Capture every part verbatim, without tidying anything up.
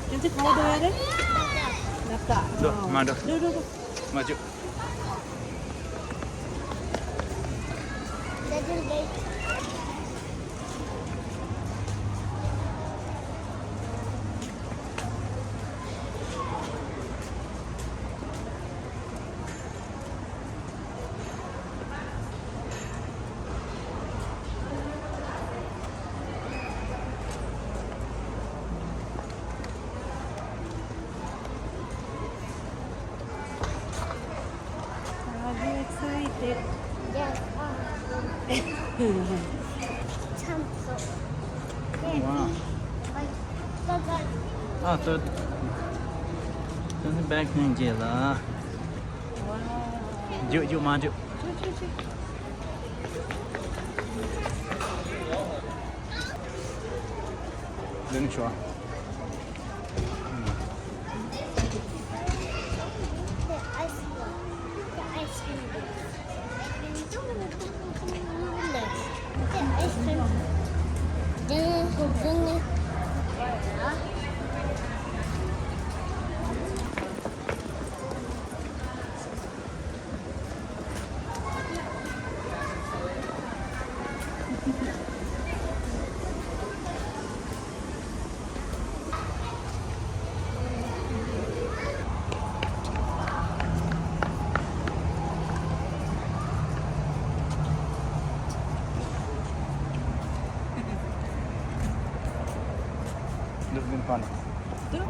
ཁྱེད་ཚོ་ག་པར་འགྲོ་ཡ་རེད། ལབ་ད། འགྲོ་མ་འགྲོ། འགྲོ་འགྲོ་འགྲོ། མ་བཅུག Are you excited? Yes. Wow. ཨ་ཏོ། ཏོ་ནི་བེག་ནང་རྗེས་ལ། རྒྱུག་རྒྱུག་མ་རྒྱུག་འདི་ནི་ཤོ། འདི་ལིན་ཕན། འདི།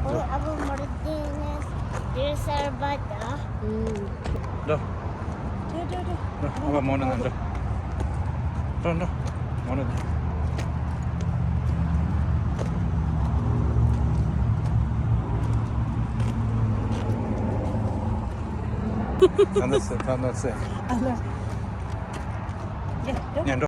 ཨོ་ཨ་བུ་མོ་རེ་དེ་ནས་དེ་སར་བ་ད། འགྲོ། འགྲོ་འགྲོ་འགྲོ། འགྲོ་ཨ་བུ་མོ་རེ་ན་འགྲོ། འགྲོ་འགྲོ། མོ་རེ་ན། ཐ་ན་སེ་ཐ་ན་སེ། ཨ་ལ། ཡ་འགྲོ། ཡ་འགྲོ།